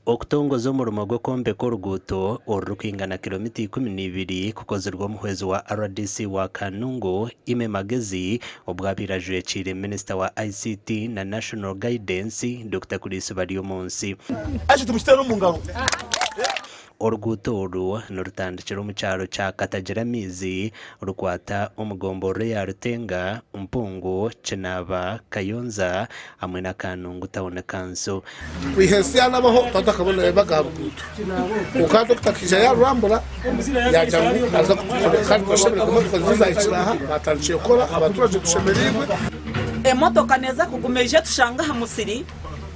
Okutongoza omurimo gw'okwombeka oruguuto orurikwingana kilomita 12 kukozirwe omuhwezi wa rdc wa Kanungu, Immy Magezi obwo abaire ajwekiire minisita wa ICT na National Guidance, Dokita Chris Baryomunsi. Ekyo timukiteera omu ngaro. Oruguuto oru nirutandikira omu kyaro kya Katagira-maizi rukwata omu gomborora eya Rutenga, Mpungu, Kinaaba, Kayonza hamwe na Kanungu Town Council. Kwiha ensi yaanabaho twatakabona ebaga aha ruguuto. Kwonka Dokita akaija yaarurambura yaagira ngu naaza kutukorera kandi twashemererwa emotoka nizo zaahikire aha baatandikire kukora abaturagye tushemereirwe. Emotoka neeza kuguma eije etushange aha musiri,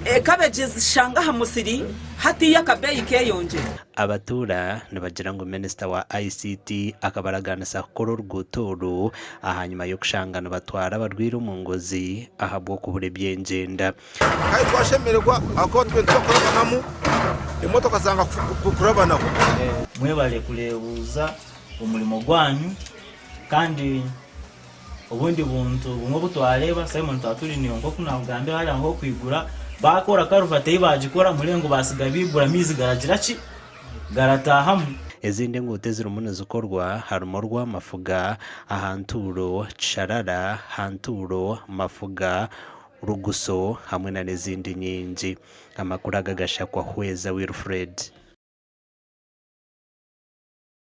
ekabeegi ezishange aha musiri, hatiiya akabeeyi keeyongyera. Abatuura nibagira ngu minisita wa ICT akabaragaanisa kukora oruguuto oru ahanyima y'okushanga nibatwara abarwaire omu ngozi ahabw'okubura eby'engyenda. Kandi twashemererwa ahakuba tube nitubakurabanamu, emotoka zanga kurabanaho. Mwebare kureebuuza omurimo gwanyu kandi obundi buntu bumwe obu twareeba Simon twaba turi naiwe nk'oku naakugambira hariya nk'okwigura baakora karuvati ei baagikora murengo baatsiga baigura amaizi garagira ki? Garataahamu. Ezindi enguuto ezirimu nizikorwa harimu orwa Mafuga aha Ntuuro, Kisharara, Hantuuro, Mafuga, Ruguso hamwe na n'ezindi nyingi. Amakuru aga gashakwa Hweza Wilfred.